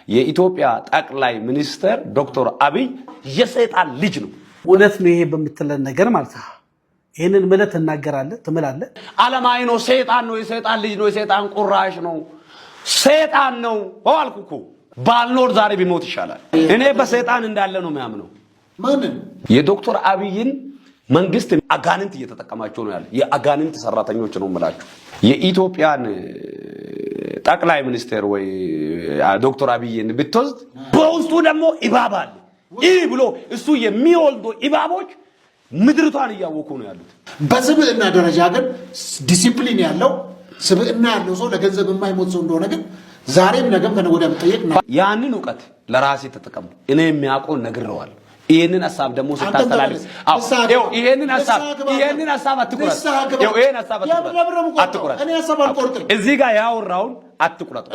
የኢትዮጵያ ጠቅላይ ሚኒስትር ዶክተር አብይ የሰይጣን ልጅ ነው። እውነት ነው ይሄ በምትለን ነገር ማለት ነው። ይህንን ምለት ትናገራለህ፣ ትምላለህ። ዓለማዊ ነው፣ ሰይጣን ነው፣ የሰይጣን ልጅ ነው፣ የሰይጣን ቁራሽ ነው፣ ሰይጣን ነው አልኩ እኮ። ባልኖር ዛሬ ቢሞት ይሻላል። እኔ በሰይጣን እንዳለ ነው የሚያምነው። ማንን? የዶክተር አብይን መንግስት አጋንንት እየተጠቀማቸው ነው ያለ፣ የአጋንንት ሰራተኞች ነው የምላችሁ። የኢትዮጵያን ጠቅላይ ሚኒስትር ወይ ዶክተር አብይን ብትወስድ በውስጡ ደግሞ እባብ አለ። ይህ ብሎ እሱ የሚወልዱ እባቦች ምድርቷን እያወኩ ነው ያሉት። በስብዕና ደረጃ ግን ዲሲፕሊን ያለው፣ ስብዕና ያለው ሰው፣ ለገንዘብ የማይሞት ሰው እንደሆነ ግን ዛሬም ነገም ከነገ ወዲያ ብጠየቅ ያንን እውቀት ለራሴ ተጠቀሙ። እኔ የሚያውቀውን ነግሬዋለሁ። ይሄንን ሐሳብ ደግሞ ስታስተላልፍ ይሄንን ሐሳብ ይሄንን ሐሳብ አትቁረጥ። ይሄን ሐሳብ አትቁረጥ። እዚህ ጋር ያወራውን አትቁረጥ፣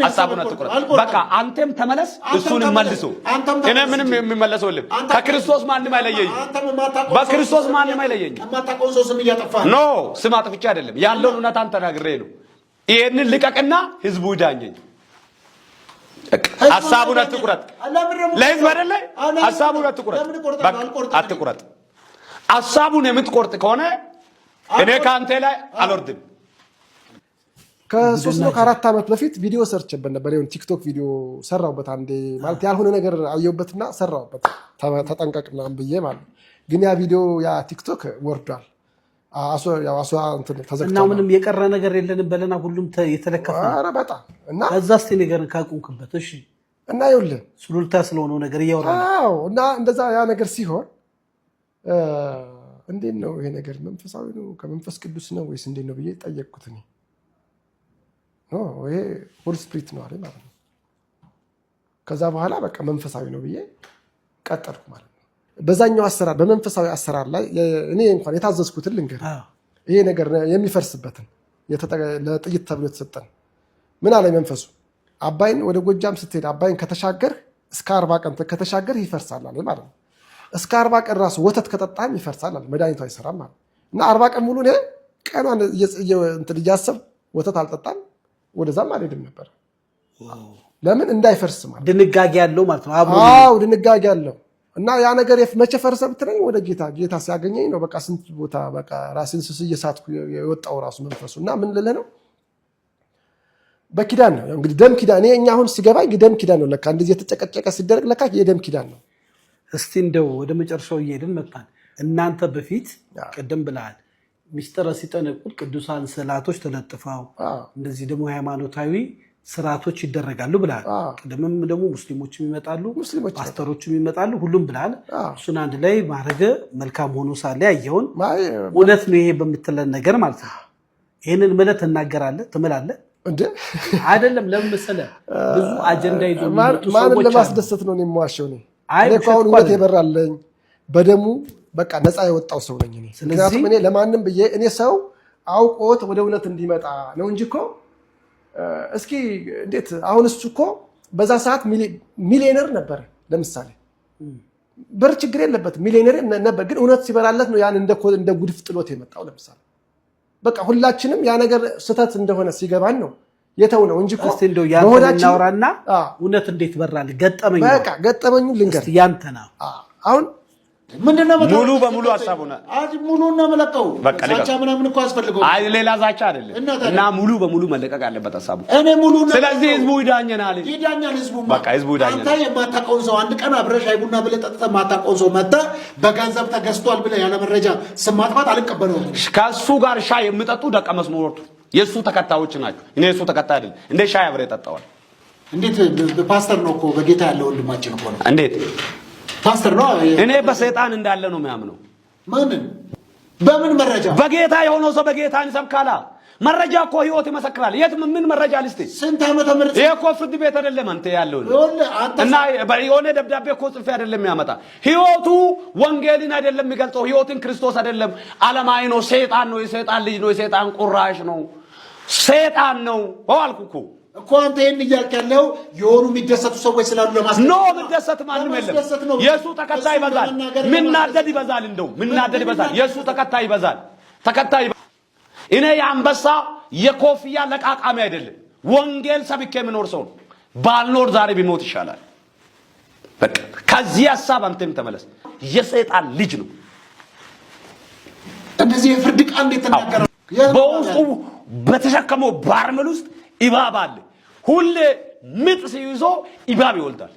ሐሳቡን አትቁረጥ። በቃ አንተም ተመለስ፣ እሱንም መልሶ። እኔ ምንም የሚመለሰው የለም። ከክርስቶስ ማንም አይለየኝም። በክርስቶስ ማንም አይለየኝም። No፣ ስም አጥፍቼ አይደለም፣ ያለውን እውነታን ተናግሬ ነው። ይሄንን ልቀቅና ህዝቡ ይዳኘኝ። ሐሳቡን አትቁረጥ። ለህዝብ አይደለ? ሐሳቡን አትቁረጥ፣ አትቁረጥ። ሐሳቡን የምትቆርጥ ከሆነ እኔ ከአንተ ላይ አልወርድም። ከ3 ነው ከ4 ዓመት በፊት ቪዲዮ ሰርቼበት ነበር። ይሁን ቲክቶክ ቪዲዮ ሰራሁበት አንዴ፣ ማለት ያልሆነ ነገር አየሁበትና ሰራሁበት፣ ተጠንቀቅ ምናምን ብዬ ማለት ነው። ግን ያ ቪዲዮ፣ ያ ቲክቶክ ወርዷል። እና ምንም የቀረ ነገር የለንም በለና ሁሉም የተለከፈ ኧረ በጣም። እና ከዛ እስኪ ንገረን ካቆምክበት። እሺ። እና ይኸውልህ ሱሉልታ ስለሆነው ነገር እያወራን አዎ። እና እንደዛ ያ ነገር ሲሆን እንዴት ነው ይሄ ነገር፣ መንፈሳዊ ነው፣ ከመንፈስ ቅዱስ ነው ወይስ እንዴት ነው ብዬ ጠየቅኩት። እኔ ይሄ Holy Spirit ነው አለ ማለት ነው። ከዛ በኋላ በቃ መንፈሳዊ ነው ብዬ ቀጠልኩ ማለት ነው። በዛኛው አሰራር፣ በመንፈሳዊ አሰራር ላይ እኔ እንኳን የታዘዝኩትን ልንገር፣ ይሄ ነገር የሚፈርስበትን፣ ለጥይት ተብሎ የተሰጠን ምን አለ መንፈሱ፣ አባይን ወደ ጎጃም ስትሄድ አባይን ከተሻገርህ እስከ 40 ቀን ከተሻገርህ ይፈርሳል አለ ማለት ነው። እስከ 40 ቀን ራሱ ወተት ከጠጣም ይፈርሳል አለ፣ መድኃኒቱ አይሰራም ማለት። እና 40 ቀን ሙሉ እኔ ቀኗን እንትን እያሰብኩ ወተት አልጠጣም፣ ወደዛም አልሄድም ነበር። ለምን? እንዳይፈርስ ማለት። ድንጋጌ ያለው ማለት ነው። አዎ፣ ድንጋጌ አለው። እና ያ ነገር መቼ ፈረሰ ብትለኝ ወደ ጌታ ጌታ ሲያገኘኝ ነው። በቃ ስንት ቦታ በቃ ራሴን ስስ እየሳትኩ የወጣው ራሱ መንፈሱ። እና ምን ልልህ ነው፣ በኪዳን ነው እንግዲህ፣ ደም ኪዳን። እኔ እኛ አሁን ሲገባ ደም ኪዳን ነው ለካ፣ እንደዚህ የተጨቀጨቀ ሲደረግ ለካ የደም ኪዳን ነው። እስቲ እንደው ወደ መጨረሻው እየሄድን መጣን። እናንተ በፊት ቅድም ብለሃል፣ ሚስጥረ ሲጠነቁል ቅዱሳን ስዕላቶች ተለጥፈው እንደዚህ ደግሞ ሃይማኖታዊ ስርዓቶች ይደረጋሉ ብለሃል። ቅድምም ደግሞ ሙስሊሞችም ይመጣሉ፣ ፓስተሮችም ይመጣሉ፣ ሁሉም ብለሃል። እሱን አንድ ላይ ማድረግ መልካም ሆኖ ሳለ ያየውን እውነት ነው ይሄ በምትለን ነገር ማለት ነው። ይህንን ምለት ትናገራለህ፣ ትምላለህ አይደለም? ለምን መሰለህ፣ ብዙ አጀንዳ ይዞ የሚመጡ ማንን ሰዎች አሉ። ለማስደሰት ነው የምዋሸው? እኔ አይ እኔ እኮ አሁን ውሸት እኮ እውነት አይደለም። የበራለኝ፣ በደሙ በቃ ነፃ የወጣው ሰው ነኝ እኔ። ምክንያቱም እኔ ለማንም ብዬ፣ እኔ ሰው አውቆት ወደ እውነት እንዲመጣ ነው እንጂ እኮ እስኪ እንዴት አሁን እሱ እኮ በዛ ሰዓት ሚሊዮነር ነበረ። ለምሳሌ ብር ችግር የለበትም፣ ሚሊዮነር ነበር። ግን እውነት ሲበራለት ነው ያን እንደ ጉድፍ ጥሎት የመጣው። ለምሳሌ በቃ ሁላችንም ያ ነገር ስህተት እንደሆነ ሲገባን ነው የተው ነው እንጂ እኮ እስቲ እንደው ያንተን በሆዳችን እናውራና እውነት እንዴት በራል ገጠመኝ ነው። በቃ ገጠመኙን ልንገር። እስቲ ያንተ ነው። አሁን ምንድነው? ሙሉ በሙሉ ሀሳቡን ሙሉ ነው የምለቀው። በቃ ልቀቅ። ዛቻ ምናምን እኮ አያስፈልገውም። አይ፣ ሌላ ዛቻ አይደለም። እና ታዲያ? እና ሙሉ በሙሉ መለቀቅ አለበት ሀሳቡ። እኔ ሙሉ ነው። ስለዚህ ህዝቡ ይዳኘናል። ይዳኛል ህዝቡማ። በቃ ህዝቡ ይዳኘናል። አንተ የማታውቀውን ሰው፣ አንድ ቀን አብረህ ሻይ ቡና ብለህ ጠጥተህ የማታውቀውን ሰው መጥተህ በገንዘብ ተገዝቷል ብለህ ያለ መረጃ ስም ማጥፋት አልቀበለውም። ከእሱ ጋር ሻይ የሚጠጡ ደቀ መዝሙሮቱ የእሱ ተከታዮች ናቸው። እኔ የእሱ ተከታይ አይደለም። እንዴ ሻይ አብሬ ጠጣዋል? እንዴት? ፓስተር ነው እኮ፣ በጌታ ያለ ወንድማችን እኮ ነው። እንዴት? ፓስተር ነው። እኔ በሰይጣን እንዳለ ነው የሚያምነው። ማንን? በምን መረጃ? በጌታ የሆነው ሰው በጌታ ይሰብካላ። መረጃ እኮ ህይወት ይመሰክራል። የት ምን መረጃ ልስጥ? ስንት ዓመተ ምህረት? ይሄ እኮ ፍርድ ቤት አይደለም አንተ ያለው ይኸውልህ አንተ እና የሆነ ደብዳቤ እኮ ጽፌ አይደለም የሚያመጣ። ህይወቱ ወንጌልን አይደለም የሚገልጸው። ህይወትን ክርስቶስ አይደለም፣ ዓለማዊ ነው፣ ሰይጣን ነው፣ የሰይጣን ልጅ ነው፣ የሰይጣን ቁራሽ ነው፣ ሰይጣን ነው አልኩ እኮ። እኮ አንተ ይሄን እያልክ ያለው የሆኑ የሚደሰቱ ሰዎች ስላሉ ለማስደሰት No፣ የሚደሰት ማንም የለም። ለማስደሰት ነው። የእሱ ተከታይ ይበዛል፣ እሱን ለመናገር ምናደድ ይበዛል፣ እንደው ምናደድ ይበዛል። የእሱ ተከታይ ይበዛል፣ ተከታይ። እኔ የአንበሳ የኮፍያ ለቃቃሚ አይደለም። ወንጌል ሰብኬ የምኖር ሰው ነው። ባልኖር ዛሬ ቢሞት ይሻላል። በቃ ከዚህ ሀሳብ አንተም ተመለስ። የሰይጣን ልጅ ነው። እንደዚህ የፍርድ ቃል እንዴት ተናገረ? በውስጡ በተሸከመው ባርመል ውስጥ እባብ አለ። ሁሌ ምጥ ሲይዞ እባብ ይወልዳል።